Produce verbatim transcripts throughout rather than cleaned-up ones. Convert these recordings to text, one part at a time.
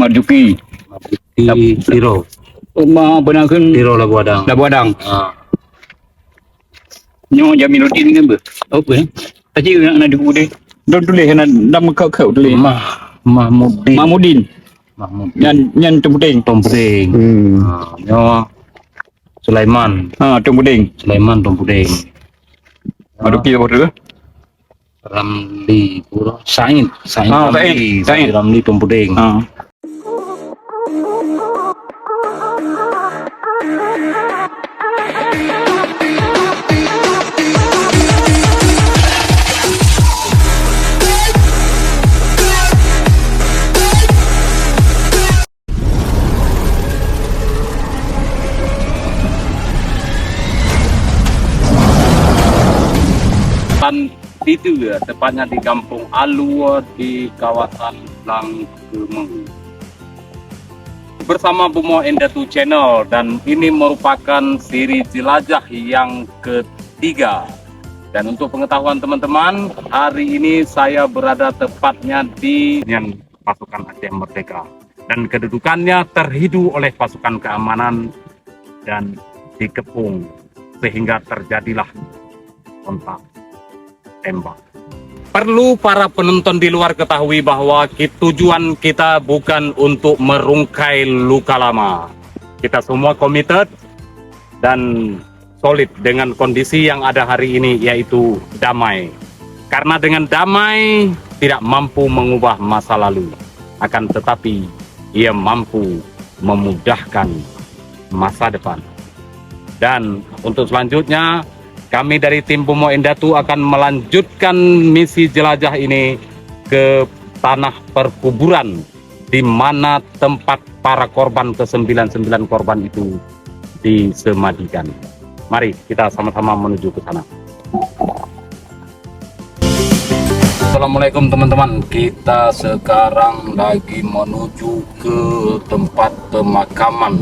Marzuki. Marzuki Tiro. Uma beuna kheun Tiro Labuadang. Labuadang. Ah. Nyoe Jamiluddin ke beuh? Oh, beuh. Tadi nak na di udeh. Don tuléh na, na meukhok-khok tuléh. Mah-, Mahmudin. Mahmudin. Mahmudin. Nyan, nyan Tumpuding. Tumpuding. Hmm. Ah, nyoe Sulaiman. Ha, Tumpuding. Sulaiman Tumpuding. Marzuki apa tu? Ramli, Said, Said Ah, Ramli, Said, Said. Said Ramli Tumpuding. Ah. Tan Titeue, tepatnya di Kampung Alue di kawasan Langkeumeu. Bersama Bumoe Indatu Channel, dan ini merupakan siri jelajah yang ketiga. Dan untuk pengetahuan teman-teman, hari ini saya berada tepatnya di Nyan pasukan Aceh Merdeka. Dan kedudukannya terhidu oleh pasukan keamanan dan dikepung, sehingga terjadilah kontak tembak. Perlu para penonton di luar ketahui bahwa ki-, tujuan kita bukan untuk merungkai luka lama. Kita semua committed dan solid dengan kondisi yang ada hari ini, yaitu damai. Karena dengan damai tidak mampu mengubah masa lalu, akan tetapi ia mampu memudahkan masa depan. Dan untuk selanjutnya, kami dari tim Bumoe Indatu akan melanjutkan misi jelajah ini ke tanah perkuburan di mana tempat para korban kesembilan sembilan korban itu disemadikan. Mari kita sama-sama menuju ke sana. Assalamualaikum teman-teman, kita sekarang lagi menuju ke tempat pemakaman,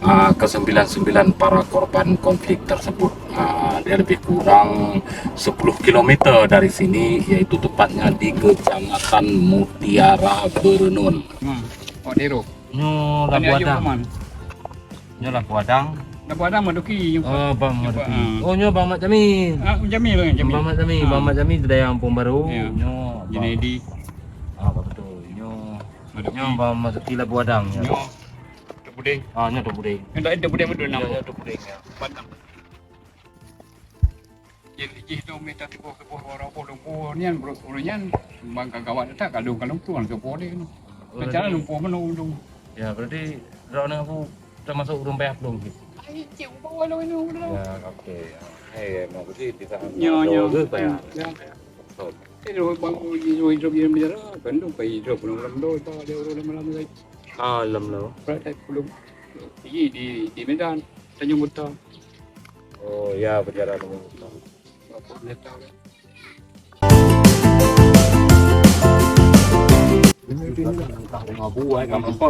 ah, kesembilan sembilan para korban konflik tersebut. Ah, dia lebih kurang sepuluh kilometer dari sini, yaitu tepatnya di Kecamatan Mutiara Beureunon. Hmm. Oh, Dero. Nyoe Labuadang. Nyoe Labuadang. Labuadang Marzuki. Oh, Bang Marzuki. Ah. Oh, nyoe Bang Mat Jamil. Ah, Jamil, Bang Jamil. Bang Mat Jamil, ah. Bang Mat Jamil tu dayah Kampung Baru. Ya. Nyoe Bang Junaidi. Ah, betul. Nyoe, Marzuki. Nyoe Bang Marzuki Labuadang, nyoe. Nyoe Tumpuding. Ah, nyoe Tumpuding. Nyoe Tumpuding betul nama. Nyoe Tumpuding, ya. Padang. Jadi jih tu mita tiboh-tiboh orang boh lumpur nian, ureueng nyan bang ka gawat dah, ka lôn, ka lôn tuan ke boleh tu. Oh, macam jadi lumpur mana ujung. Ya, berarti droeneuh aku termasuk ureueng payah plueng gitu. Ai, cik, umpama lawan ni, umpama. Ya, oke. Eh, mau berarti di sana. Nyo, nyo. Jauh ke payah? Ya. Betul. Eh, lu bang uji, uji, uji, uji, uji, kan tu pai hidup dalam, dalam, dalam, dalam, dalam. Ah, dalam, dalam. Berarti belum. Di, di, di Medan, Tanjung Kuta. Oh, ya, penjara tu.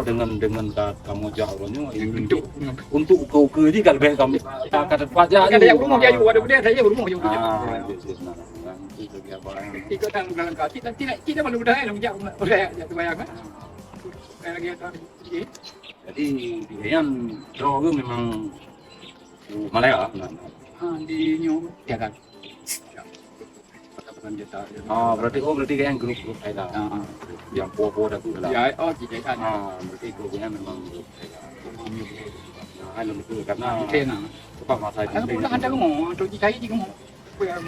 Dengan, dengan ka-, kamoe jak uroe nyoe, untuk, untuk ukeue-ukeue jih ka leubeh kam-, ka, ka teupat jak. Ada yang rumah jauh, ada benda saja rumah jauh. Ah, iya, iya, nah, nah, itu bagi abang. Ikut dalam, dalam kaki, tak, tidak, tidak perlu dah, eh, nak jak, dah, jak sembahyang, kan? Saya lagi atas, okey. Jadi, di Ayan, droe ke memang Malaya, nah, nah. Ha, di nyoe, ya kan? Pekan-pekan jata, ya. Ah, berarti, oh, berarti kan grup-grup saya dah. Ha, ha. Yang po-po dah tu lah. Ya, oh, kita kan. Ah, berarti grupnya memang grup saya dah. Grup kami, grup. Ya, kan, betul. Karena kita, nah, sebab masa itu. Ada pun ada rumah, tu kita ini rumah. Apa yang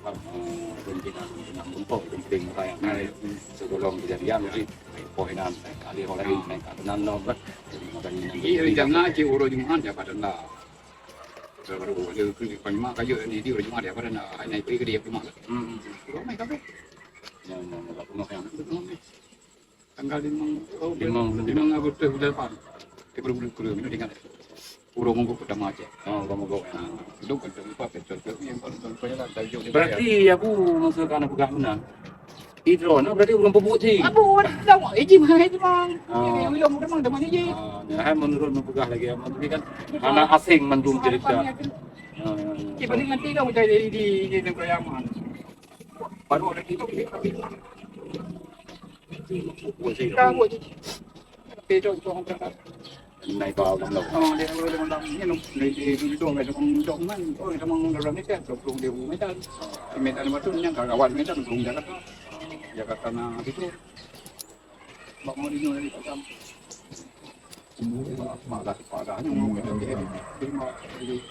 Sebab, eh, pimpinan, pimpinan untuk, pimpinan yang naik sebelum kejadian, jadi, poh inan, naik kali orang lain, naik kat tenan lom, kan. Jadi, makanya, iya, rencana cik uroe Jumat dia pada nak. Baru, baru, dia ke, ke Jumat kayu ni, dia uroe Jumat dia pada nak, naik pergi ke dia Jumat. Hmm. Ramai kafir. Yang, yang, yang, yang, Tanggal limong, oh, limong, limong Agustus bulan depan. Tiga puluh bulan, tiga puluh bulan, ingat. Ureueng minggu pertama aja. Oh, ureueng minggu. Ha, duduk kan, tempat betul ke, yang paling, paling, paling lah, tajuk dia. Berarti aku masa ka na peugah meunan. Idro, nah, berarti ureueng peubuet cit. Aku dah, eh, jih, eh, jih, bang. Ah. Eh, ulôn memang teman jih. Ah, ya, hai menurut meupeugah lagi, ya, menurut kan, aneuk asing mandum cerita. Ah, ya, ya. Cik, balik nanti dah udah di, di, di negara Yaman. Baru ada tidur. Ka buat je. Tapi tu, tu orang berangkat. Nai bau dalam. Oh, dia orang dalam ni, dia, dia, dia, dia, dia, dia, dia, man. Oh, dia orang dalam ni, dia orang dia medan. Medan macam ni, kawan medan, orang Jakarta. Jakarta na situ. Bak mau di mana, di Padang. Semua malah pada hanya mau kita dia. Terima kasih.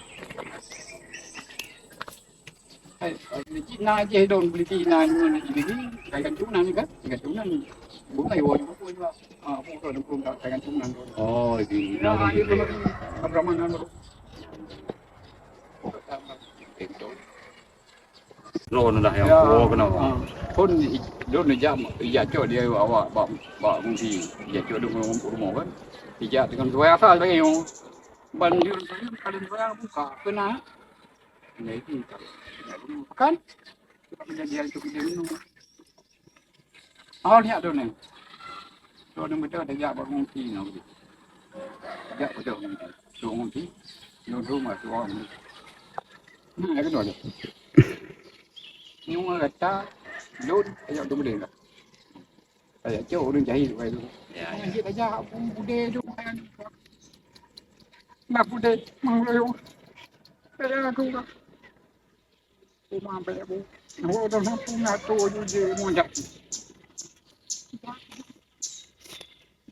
Hai, na jih don beli ti na nyoe na jih ni, kai gantungan ni kan? Kai gantungan. Bukan yo, yo, yo. Ah, bukan, bukan, kai gantungan tu. Oh, di Nah, itu lagi. Abrahman anu. Betul. Lo dah yang Ya. Tua kena. Ah, pun i-, don ijak, ijak cok dia awak bak, bak mungsi. Ijak cok dia rumah, rumah kan. Ijak dengan tuai asal lagi yo. Ban dia paling tuai buka kena. Nah, itu kan. Kan? Sebab kejadian tu kita minum. Awal niat tu ni. Tu ni betul ada jak bak mungsi ni. Jak betul ni. Tu mungsi. Lu tu mah tu orang. Nah, ada kedua dia. Ni orang kata, lun, ayat tu boleh tak? Ayat cok orang jahil, bukan tu. Ya, ya. Orang jahil aja, aku budaya tu, bukan. Nak budaya, mengeloyong. Saya aku tak. Uma bèk bu. Wo dong sampung atô ju jih mujak.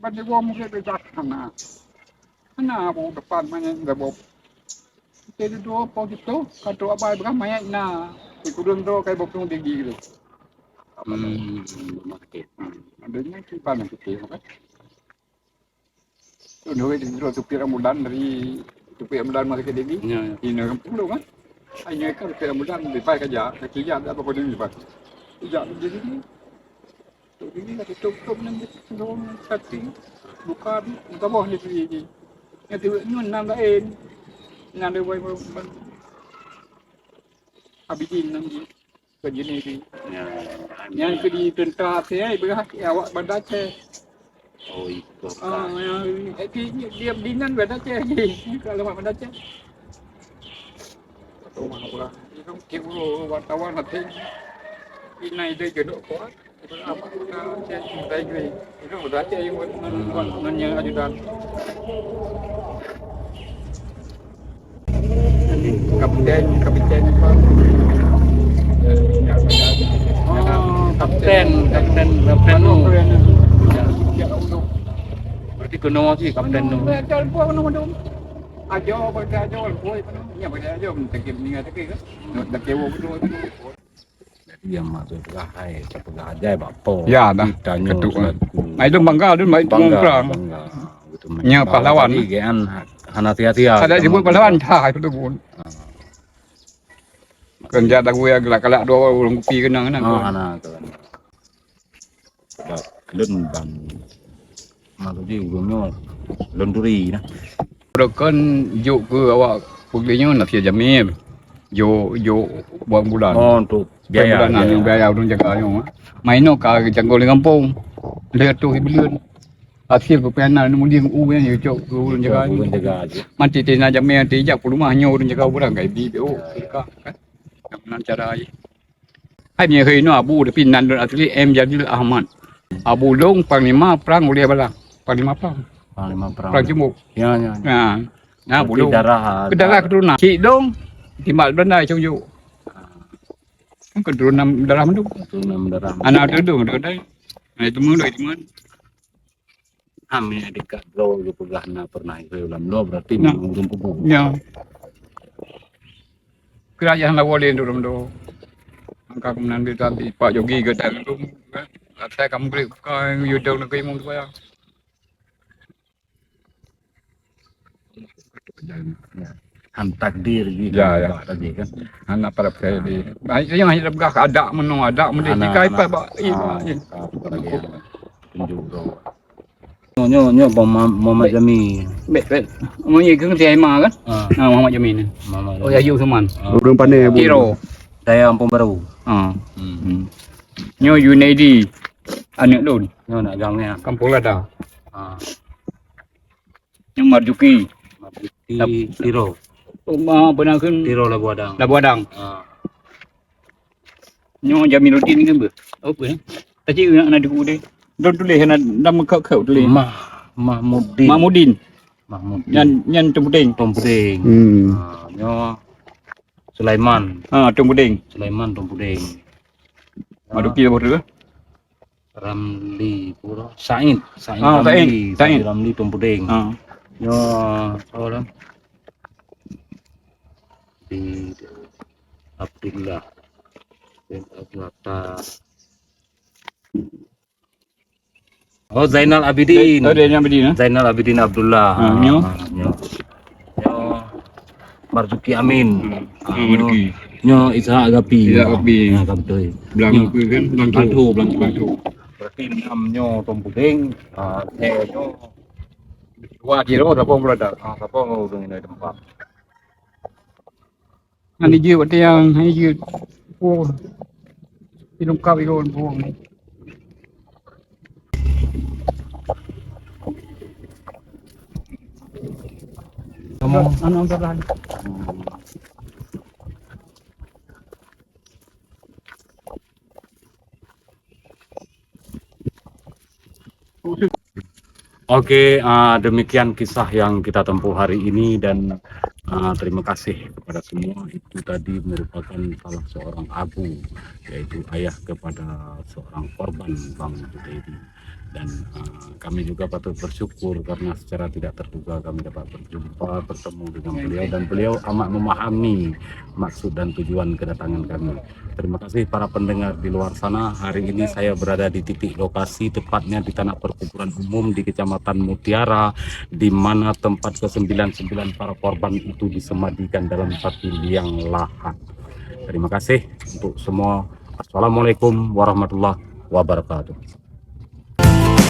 Ban jiwoe mungken beudak hana. Hana bu depan manyét gabôp. Teududoe po gitu, ka trok abai beurah manyét na. Di kudun droe kai boh peung digi gitu. Hmm, rumah sakit. Hmm. Ada ni kiban yang kecil kan. Duek sidroe tupik Ramadan dari tupik Ramadan masa keudeh ni. Ya, ya. Inoe kampung tu kan. Hanya kan tupik Ramadan lepas kerja, kaki jam tak apa pun lepas. Ijak di sini. Tu ini dah tutup-tutup nang di sini, satu. Buka, buka bawah ni sini. Yang tu nyoe nan lain. Nan dia buat, buat, buat. Abidin nan dia. Ke jeunesse. Ya. Nyang keu di teuntara Aceh, eh, beurah awak Banda Aceh. Oh, ikut Ah, lah. Yang, eh, di, di, dia di nan Banda Aceh lagi. Kalau awak Banda Aceh. Rumah orang. Itu kira wartawan nanti. Inai dia jodoh kuat. Itu apa kita Aceh, Aceh Inggris. Itu Banda Aceh yang buat, buat, buat yang ajudan. Kapten, kapten apa? Oh, kapten, kapten, kapten nu. Ya. Berarti keunoe sih kapten nu. Ajo, pakai ajo, boy, ya, pakai ajo, tak kira ni, tak kira. Tak kira. Jadi yang maksud peugah hai, tapeugah ajai bak po. Ya, dah. Tanyoe Ketuk, eh. Selaku Nah, itu bangga, itu baik bangga, perang. Bangga. Gitu, Nya pahlawan. Jadi, kan, ha-, hana sia-sia. Ada kita sebut pahlawan, ha, itu pun. Ha. Kan jak dagu ya, galak-galak dua orang kupi kena, kena. Oh, hana, kena. Sebab lôn ban, maksud jih, ureueng nyoe lôn turi nah. Kon jok keu awak peugleh nyoe na sie jamé. Jok, jok bulan-bulan. Oh, untuk biaya, biaya, biaya. Biaya ureueng jaga nyoe. Mainoe ka geucangkol di gampông. Lheueh tuh buleuen. Hasil peupianan mudieng u nyan jok keu ureueng jaga. Ureueng jaga je. Mati tena jamé, tijak peuleumah nyoe ureueng jaga urang ka ibi, oh, sedekah, kan. Dengan cara jih. Hai nyoe hei nyoe Abu, tapi nan lôn asli M Jadil Ahmad. Abu Long, panglima prang Ulee Balang. Panglima prang. Panglima prang. Prang Ceumbok. Ya, ya, ya. Nah, nah, Abu Long. Darah, darah keturunan. Cik Long, timbak Belanda, Cong Juk. Ah. Kan keturunan darah mandum. Keturunan darah mandum. Anak tu tu, tu, tu. Nah, itu mulu, itu mulu. Amé dekat bloe geupeugah na pernah ikeu lam bloe, berarti nah, memang ureueng kubu. Ya. Kerajaan lawa lé ureueng bloe. Angka kemenangan tadi Pak Jogi geutanggong, kan? Asai kamoe bri buka yudong negeri mung tu ya. Han takdir gitu. Ya, ya. Tadi kan. Anak para percaya di. Nah, yang hanya peugah adak meunoe, adak meunoe. Anak, jika anak. Ipat bak, ah, iya, bak, iya. Ah, tunjuk tu. Nyoe, nyoe, nyoe, Bang Muhammad Jami. Bèk, bèk. Nyoe keuh si Aima kan? Ah. Ah, Muhammad Jami ni. Muhammad Jami. Oh, Haji Usman. Ah. Ureueng Panè, Bu. Tiro. Dayah Ampon Barô. Ah. Hmm. Hmm. Nyoe Junaidi. Aneuk lôn. Nyoe aneuk agam nyan. Kampung Lada. Ah. Nyoe Marzuki. Marzuki Tiro. Oh, ma, beuna kheun Tiro Labuadang. Labuadang. Ah. Nyoe Jamiluddin ke beuh? Apa ya? Tadi nak, nak dulu deh. Dong tuléh na, na meukhot-khot tuléh. Mah, Mahmudin. Mahmudin. Mahmudin. Nyan, nyan Tumpudeng. Tumpudeng. Hmm. Ha, nyoe Sulaiman. Ha, Tumpudeng. Sulaiman Tumpudeng. Maduki apa tu? Ramli pura. Said, Said Ah, Ramli, Said, Said. Said Ramli Tumpudeng. Ha. Nyoe, apa dah? Di Abdullah bin Abdullah. Oh, Zainal Abidin. Oh, Zainal Abidin, eh? Zainal Abidin Abdullah. Ah, nyoe? Ah, nyoe. Nyoe Marzuki Amin. Hmm. Ah, hmm, nyoe, Marzuki. Nyoe Ishak Gapi. Ishak Gapi. Ah, betul. Belang Nyoe. Apa kan? Belang Blanco, Blanco. Blanco. Berarti enam nyoe Tumpudeng, ah, saya nyoe. Dua kilo, siapa pun ada. Ah, siapa mau urang ini tempat. Hana jeuet watèe nyang hana jeuet. Oh. Dilengkap ilôn buông ni. Kamu? Anu, anu, anu. Oke, ah, demikian kisah yang kita tempuh hari ini dan, ah, terima kasih kepada semua. Itu tadi merupakan salah seorang abu, yaitu ayah kepada seorang korban, Bang Junaidi. Dan, ah, kami juga patut bersyukur karena secara tidak terduga kami dapat berjumpa, bertemu dengan beliau dan beliau amat memahami maksud dan tujuan kedatangan kami. Terima kasih para pendengar di luar sana. Hari ini saya berada di titik lokasi, tepatnya di tanah perkuburan umum di Kecamatan Mutiara, di mana tempat kesembilan sembilan para korban itu disemadikan dalam satu liang lahat. Terima kasih untuk semua. Assalamualaikum warahmatullahi wabarakatuh.